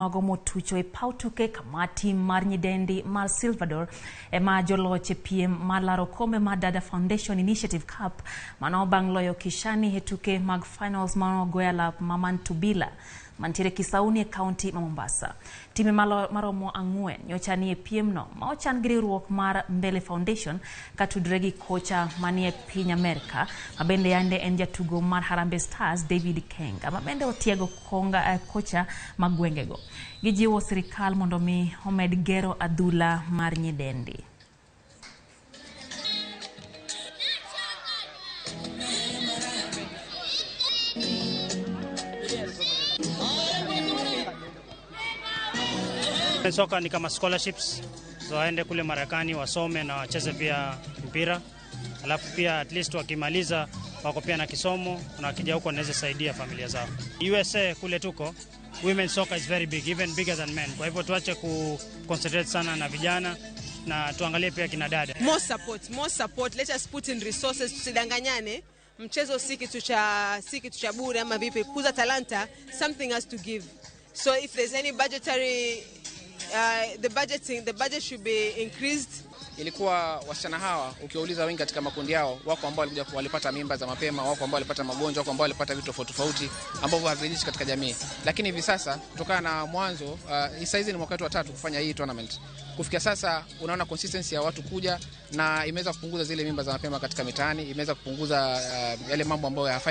Mago motucho e paw tuke kama tim mar nyidendi mar Silvador ema joloch e piem mar laro okombe mar Dada Foundation Initiative Cup mano bang' loyo Kishani e tuke mag finals mano goyo alap ma Mantubila mantiere Kisauni e kaunti ma Mombasa. Timbe maromo 4 nyocha ni e piemno ma ochan gi riwruok mar Mbele Foundation katudore gi kocha manie piny Amerka ma bende yande en jatugo mar Harambee Stars, David Kenga, ma bende otiego konga, kocha mag gwengego. Gijiwo sirikal mondo mi omed gero adhula mar nyidendi. Soka ni kama scholarships, so waende kule Marekani wasome na wacheze pia mpira, alafu pia at least wakimaliza wako pia na kisomo na wakija huko wanaweza saidia familia zao. USA kule tuko, women soccer is very big, even bigger than men. Kwa hivyo tuache ku concentrate sana na vijana na tuangalie pia kina dada. More support, more support. Let us put in resources, tusidanganyane. Mchezo si kitu cha bure ama vipi? Kuza talanta, something has to give. So if there's any budgetary the budget should be increased. Ilikuwa wasichana hawa ukiwauliza, wengi katika makundi yao wako ambao walikuja walipata mimba za mapema, wako ambao walipata magonjwa, wako ambao walipata vitu tofauti tofauti ambavyo haviridhishi katika jamii. Lakini hivi sasa kutokana na mwanzo, sasa hizi ni mwaka wetu wa tatu kufanya hii tournament. Kufikia sasa unaona consistency ya watu kuja na imeweza kupunguza zile mimba za mapema katika mitaani, imeweza kupunguza yale mambo ambayo hayafai.